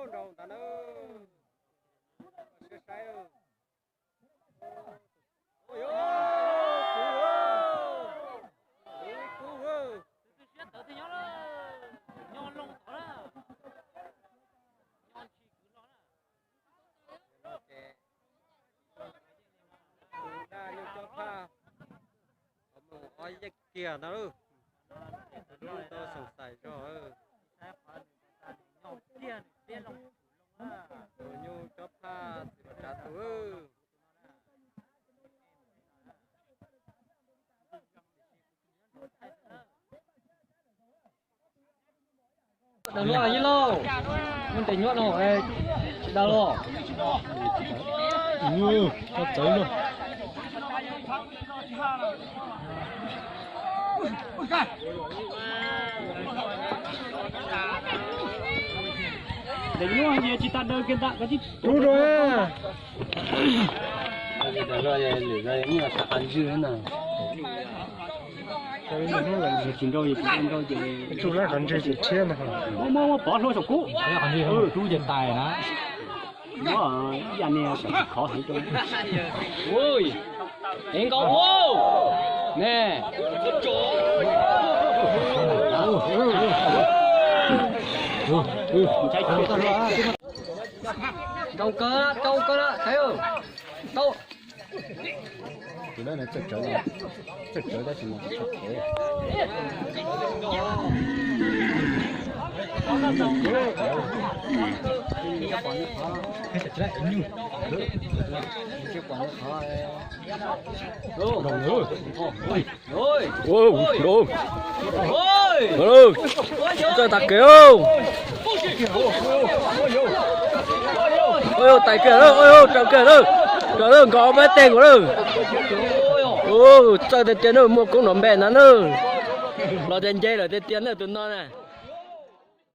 Nrau ntawd na. Siab saib. Daj nyuj cob phaj, qhov muag ob yej kiag ntag lauj. Tus hlub tau xoom xaim zog. Tus nyuj cob phaj txiv los tsav tus. Daws luaj ib lauj, muaj ntes nyuaj no tsis daws los. Txawv luaj. Ntes nyuaj ces tsis tas daws kiag ntag, koj tib rub rau. Lwm no nws sab qab ntswg na. Tsis nrau, tsis nrau ces tsuj lab qhov ntswg ces thiab ntag. Muab, muab, muab pov hlua saum kub. Rub ces tais na. Muab ib yam niag saum khov heev rau. Ui, ev nkaus ua ne. Tau kawg, tau kawg, tau. Tus dawb no txawj tsawv, txawj tsawv tab sis mas tsis tshua khev. Txawj tag kev. Tais kiag lawm, raws kiag lawm, raws lawm, nkos peb teg nkaus lawm. Txawj tiag tiag na, muaj koob nrov npe ntag na. Los tias nce lawm tiag tiag na tus no na.